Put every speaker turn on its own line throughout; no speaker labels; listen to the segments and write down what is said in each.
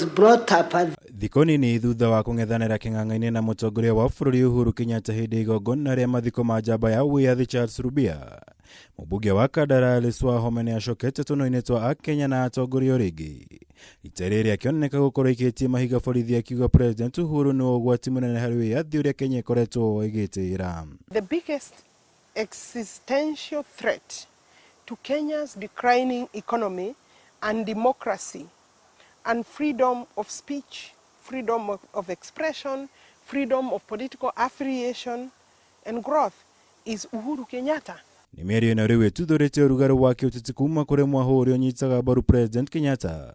Brought up at
Thikũ nini thutha wa kũng'ethanĩra kĩng'ang'a-inĩ na mũtongoria wa bũrũri Uhuru Kenyatta hĩndĩ ya igongona rĩa mathiko ma njamba ya wĩyathi Charles Rubia, mũmbunge wa Kandara Alice Wahome nĩ acokete tũnua-inĩ twa Akenya na atongoria o rĩngĩ. Rita rĩrĩ akĩoneka gũkorwo aikĩtie mahiga borithi akiuga President Uhuru nĩwe ũgwati mũnene harĩ wĩyathi ũrĩa Kenya ĩkoretwo ĩgĩtĩĩra.
The biggest existential threat to Kenya's declining economy and democracy and freedom of speech, freedom of expression, freedom of political affiliation and growth is Uhuru Kenyatta.
Nĩ mĩario ĩno rĩu ĩtuthũrĩte ũrugarĩ wa kĩũteti kuma kũrĩ mwahũ ũrĩa ũnyitaga mbaru President Kenyatta.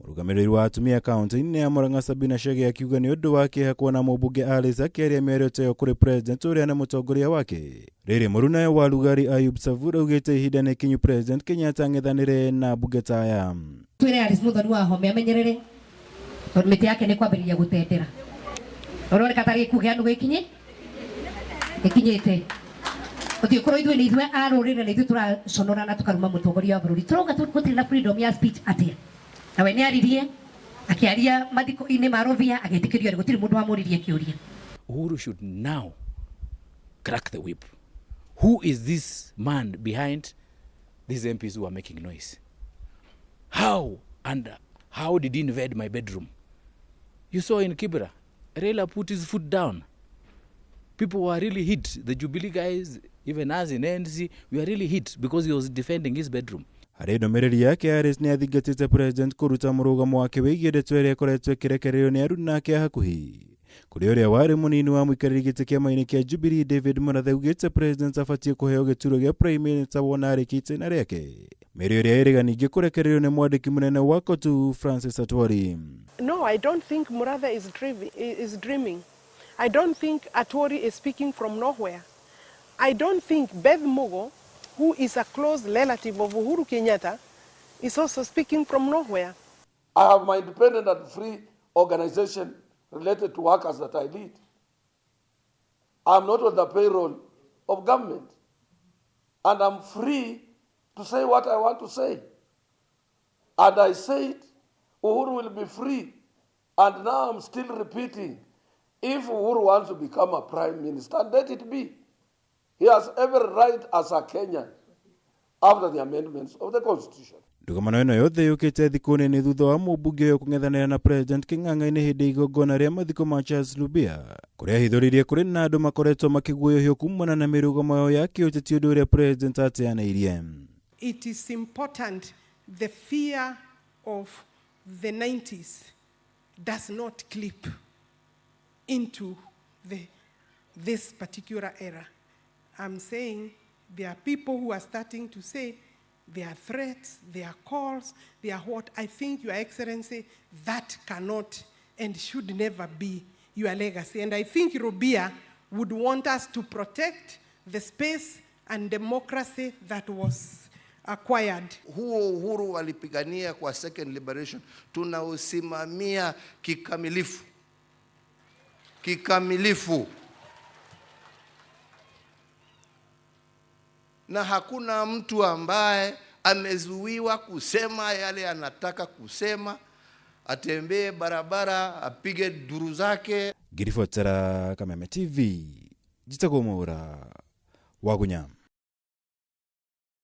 Mũrũgamĩrĩri wa atumia kaunti-inĩ ya Murang'a Sabina Chege akiuga nĩ ũndũ wa kĩeha kuona mũmbunge Alice akĩaria mĩario ta ĩyo kũrĩ President ũrĩa nĩ mũtongoria wake. Rĩrĩ mũrunawe wa Lugari Ayub Savur augĩte ihinda nĩ ikinyu President Kenyatta ang'ethanĩre na mbunge ta aya.
Twĩre Alice Muthoni wa Home amenyerere tondũ mĩtĩ yake nĩ kwambĩrĩria gũtendera. Ũroneka ta gĩkuũ kĩa andũ gĩkinyi gĩkinyĩte. Gũtirĩ korwo ithuĩ nĩ ithuĩ a rũrĩrĩ na ithuĩ tũraconora na tũkaruma mũtongoria wa bũrũri. Tũrauga gũtirĩ na freedom ya speech atĩa? Na we nĩ aririe akĩaria mathiko-inĩ ma Rubia agĩtĩkĩrio gũtirĩ mũndũ wamũririe kĩũria.
Uhuru should now crack the whip. Who is this man behind these MPs who are making noise? How and how did he invade my bedroom? You saw in Kibra, Raila put his foot down. People were really hit. The Jubilee guys, even us in ANC, we are really hit because he was defending his bedroom.
Harĩ ndũmĩrĩri yake Harris nĩ athingatĩte President kũruta mũrũgamo wake wĩgiĩ ndeto ĩrĩa ĩkoretwo ĩkĩrekererio nĩ aruna ake a hakuhĩ. Kũrĩ ũrĩa warĩ mũnini wa mũikarĩri gĩtĩ kĩama-inĩ kĩa Jubilee David Murathe augĩte President abatiĩ kũheo gĩturwa gĩa Prime Minister wona arĩkia itĩna rĩake. Mĩario ĩrĩa ĩrĩga ningĩ kũrekererio nĩ mwandĩki mũnene wa COTU Francis Atwoli.
No, I don't think Murathe is dreaming. I don't think Atwoli is speaking from nowhere. I don't think Beth Mugo, who is a close relative of Uhuru Kenyatta, is also speaking from nowhere.
I have my independent and free organization related to workers that I lead. I'm not on the payroll of government. And I'm free to say what I want to say. And I said, Uhuru will be free. And now I'm still repeating, if Uhuru wants to become a prime minister, let it be. He has every right as a Kenyan after the amendments of the Constitution.
Ndũgamano ĩno yothe yũkĩte thikũ nini thutha wa mũmbunge ũyũ kũng'ethanĩra na President kĩng'ang'a-inĩ hĩndĩ ya igongona rĩa mathiko ma Charles Rubia kũrĩa ahithũrĩirie kũrĩ na andũ makoretwo makĩguoyohio kumana na mĩrũgamo yao ya kĩũteti ũndũ ũrĩa President ateanĩirie.
It is important the fear of the 90s does not clip into this particular era. I'm saying there are people who are starting to say there are threats, there are calls, there are what. I think, Your Excellency, that cannot and should never be your legacy. And I think Rubia would want us to protect the space and democracy that was acquired.
Huo uhuru walipigania kwa second liberation tunausimamia kikamilifu, kikamilifu, na hakuna mtu ambaye amezuiwa kusema yale anataka kusema, atembee barabara, apige duru zake.
Ngiribotera Kameme TV, njĩtagwo Mwaũra wa Gunya.